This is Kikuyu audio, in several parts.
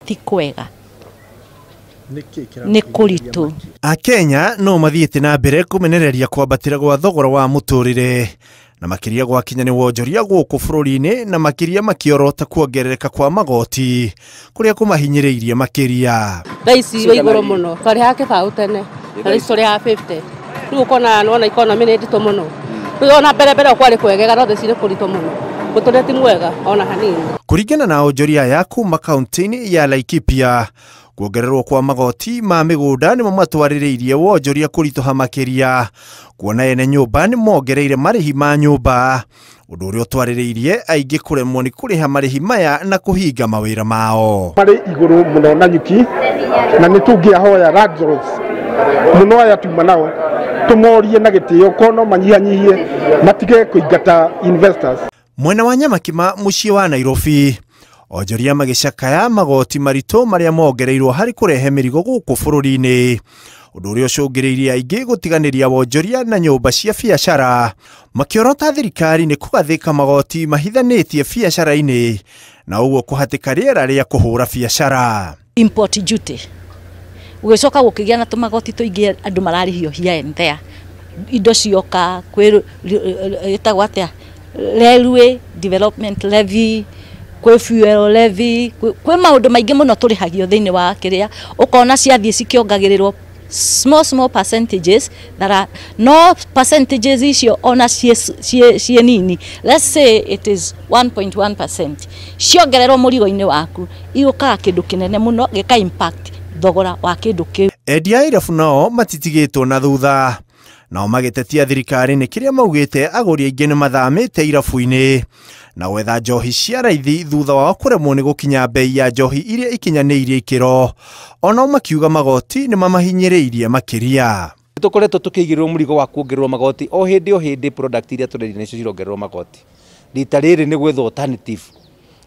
Ti kwega, nĩ kũritũ. Akenya no mathiĩte na mbere kũmenereria kwambatĩra gwa thogora wa mũtũrĩre na makĩria gwakinya nĩ wonjoria gũkũ bũrũri-inĩ, na makĩria makĩorota kuongerereka kwa magoti kũrĩa kũmahinyĩrĩirie makĩria. Thaa ici wĩ igũrũ mũno, twarĩhaga kĩbaũ tene na thaa ici tũrĩhaga 50. Rĩu ũkona nĩwona economy nĩ nditũ mũno. Rĩu ona mbere mbere kwarĩ kwegega, no thaa ici nĩ kũritũ mũno, mũtũrĩre ti mwega ona hanini. Kũringana na onjoria aya kuma kaunti-inĩ ya Laikipia, kuongererwo kwa magoti ma mĩgũnda nĩmo matwarĩrĩirie wonjoria kũritũha makĩria, kuona ene nyũmba nĩ mongereire marĩhi ma nyũmba, ũndũ ũrĩa ũtwarĩrĩirie aingĩ kũremwo nĩ kũrĩha marĩhi maya na kũhinga mawĩra mao. Marĩ igũrũ mũno na nyuki, na nĩ tũngĩahoya landlords mũno aya tuma nao tũmorie na gĩtĩo ko no manyihanyihie matige kũingata investors. Mwena wa Nyamakima mũciĩ wa Nairobi, onjoria magĩcakaya magoti maritũ marĩa mongereirwo harĩ kũrehe mĩrigo gũkũ bũrũri-inĩ, ũndũ ũrĩa ũcũngĩrĩirie aingĩ gũtiganĩria wonjoria na nyũmba cia biacara, makĩorota thirikari nĩ kũgathĩka magoti mahithanĩtie biacara-inĩ na ũguo kũhatĩka rĩera rĩa kũhũra biacara. Import duty ũgĩcoka gũkĩgĩa na tũmagoti tũingĩ andũ mararĩhio here and there, indo cioka kwĩ ĩtagwo atĩa, railway development levy, kwĩ fuel levy, kwĩ maũndũ maingĩ mũno tũrĩhagio thĩinĩ wa kĩrĩa, ũkona ciathiĩ cikĩongagĩrĩrwo small small percentages that are no percentages icio ona ciĩ nini, let's say it is 1.1%, ciongererwo mũrigo-inĩ waku igũkaga kĩndũ kĩnene mũno gĩka impact thogora wa kĩndũ kĩu. Endia a irabu nao matitigĩtwo na thutha, nao magĩtetia thirikari nĩ kĩrĩa maugĩte agũri aingĩ nĩ mathamĩte irabu-inĩ na gwetha njohi cia raithi thutha wao kũremwo nĩ gũkinya bei ya njohi iria ikinyanĩirie ikĩro, onao makiuga magoti nĩ mamahinyĩrĩirie makĩria. Tũkoretwo tũkĩigĩrĩrwo mũrigo wa kuongererwo magoti o hĩndĩ o hĩndĩ, product iria tũrendia nĩcio cirongererwo magoti. Rita rĩrĩ nĩ gwetha alternative,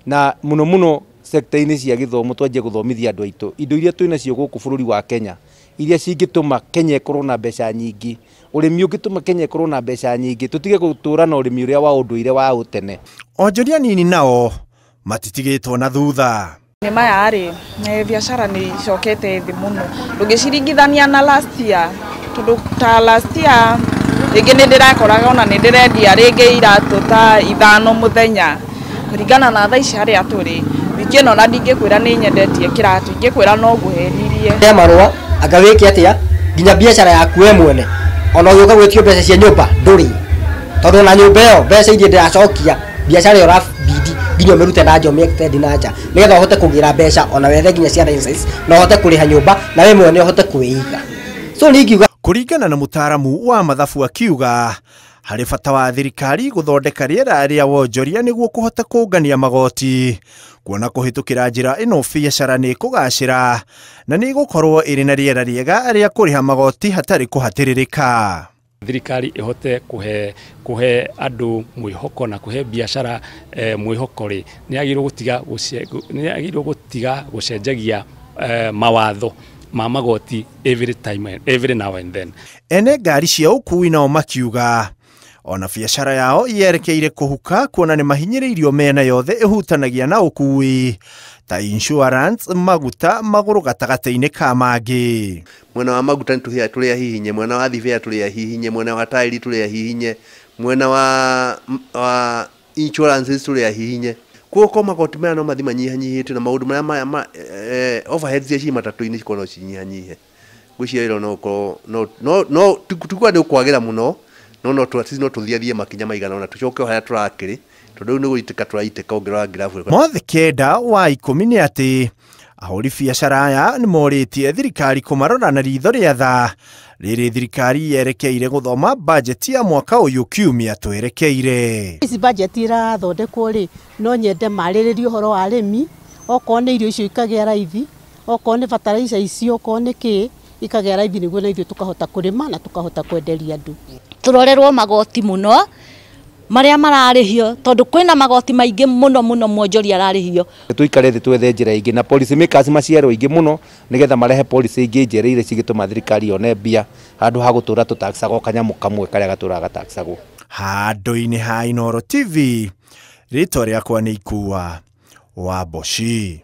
na mũno mũno sector-inĩ cia gĩthomo twanjie gũthomithia andũ aitũ indo iria twĩnacio gũkũ bũrũri wa Kenya iria cingĩtũma Kenya ĩkorwo na mbeca nyingĩ, ũrĩmi ũngĩtũma Kenya ĩkorwo na mbeca nyingĩ, tũtige gũtũra na ũrĩmi ũrĩa wa ũndũire wa ũtene. Onjoria nini nao matitigĩtwo na thutha. Nĩ maya rĩ, biacara nĩ icokete thĩ mũno ndũngĩciringithania na last year, tondũ ta last year rĩngĩ nĩ ndĩrakoraga ona nĩ ndĩrendia rĩngĩ iratũ ta 5 mũthenya, kũringana na thaa ici harĩa tũrĩ wiki ĩno, na ndingĩkwĩra nĩ nyendetie kĩratũ, ingĩkwĩra no ngũhenirie. Ya marũa anga wĩke atĩa nginya biacara yaku we mwene ona ũgĩũka gwĩtio mbeca cia nyũmba ndũrĩ, tondũ ona nyũmba ĩyo mbeca iria ndĩracokia biacara ĩyo ũrabidi nginya ũmĩrute na nja, ũmĩ-extend na nja nĩgetha ũhote kũgĩra mbeca ona wethe nginya cia license na ũhote kũrĩha nyũmba na we mwene ũhote kwĩiga. So nĩ ingiuga kũringana na mũtaaramu wa mathabu akiuga harĩ bata wa thirikari gũthondeka rĩera rĩa wonjoria nĩguo kũhota kũngania magoti, kuona kũhĩtũkĩra njĩra ĩno biacara nĩ ĩkũgacĩra na nĩ ĩgũkorwo ĩrĩ na rĩera rĩega rĩa kũrĩha magoti hatarĩ kũhatĩrĩrĩka. Thirikari ĩhote kũhe andũ mwĩhoko na kũhe biacara mwĩhoko rĩ, nĩ yagĩrĩirwo gũtiga gũcenjagia mawatho ma magoti every time, every now and then. Ene ngari cia ũkuui nao makiuga ona biacara yao yerekeire kũhuka kuona nĩ mahinyĩrĩirio mĩena yothe ĩhutanagia na ũkuui ta insurance, maguta, magũrũ gatagatĩ-inĩ ka mangĩ. Mwena wa maguta nĩ tũrĩa hihinye, mwena wa thibĩa tũrĩa hihinye, mwena wa tairi tũrĩa hihinye, mwena wa insurances tũrĩa hihinye. Koguo magoti maya no mathiĩ manyihanyihĩte na maũndũ marĩa maya overheads iria ciĩ matatũ-inĩ cikorwo no cinyihanyihe. Ngwĩciria ĩno no ũkorwo no tikuga nĩ ũkwagĩra mũno, no no tũthiathie makinya maigana ũna tũcoke o harĩa tũrakĩrĩ, tondũ rĩu nĩ gũitĩka tũraitĩka ũngĩrora ngirabu. Mothe 9 wa 10 nĩ atĩ ahũri biacara aya nĩ morĩtie thirikari kũmarora na ritho rĩa tha rĩrĩ thirikari yerekeire gũthoma bajeti ya mwaka ũyũ kiumia twerekeire. Ici bajeti irathondekwo rĩ, no nyende marĩrĩrie ũhoro wa arĩmi, okorwo nĩ irio icio ikagĩa raithi, okorwo nĩ bataraitha icio, okorwo nĩ kĩ ikagĩa raithi, nĩguo na ithuĩ tũkahota kũrĩma na tũkahota kwenderia andũ. Tũrorerwo magoti mũno marĩa mararĩhio, tondũ kwĩna magoti maingĩ mũno mũno mwonjoria ararĩhio. Tũikare thĩ twethe njĩra ingĩ na policy makers maciarwo aingĩ mũno nĩgetha marehe policy ingĩ njerũ iria cingĩtũma thirikari yone mbia handũ ha gũtũra tũtaxagwo kanyamũ kamwe karĩa gatũraga gataxagwo. Handũ-inĩ ha Inooro TV, rĩtwa rĩakwa nĩ Ikua wa Mboci.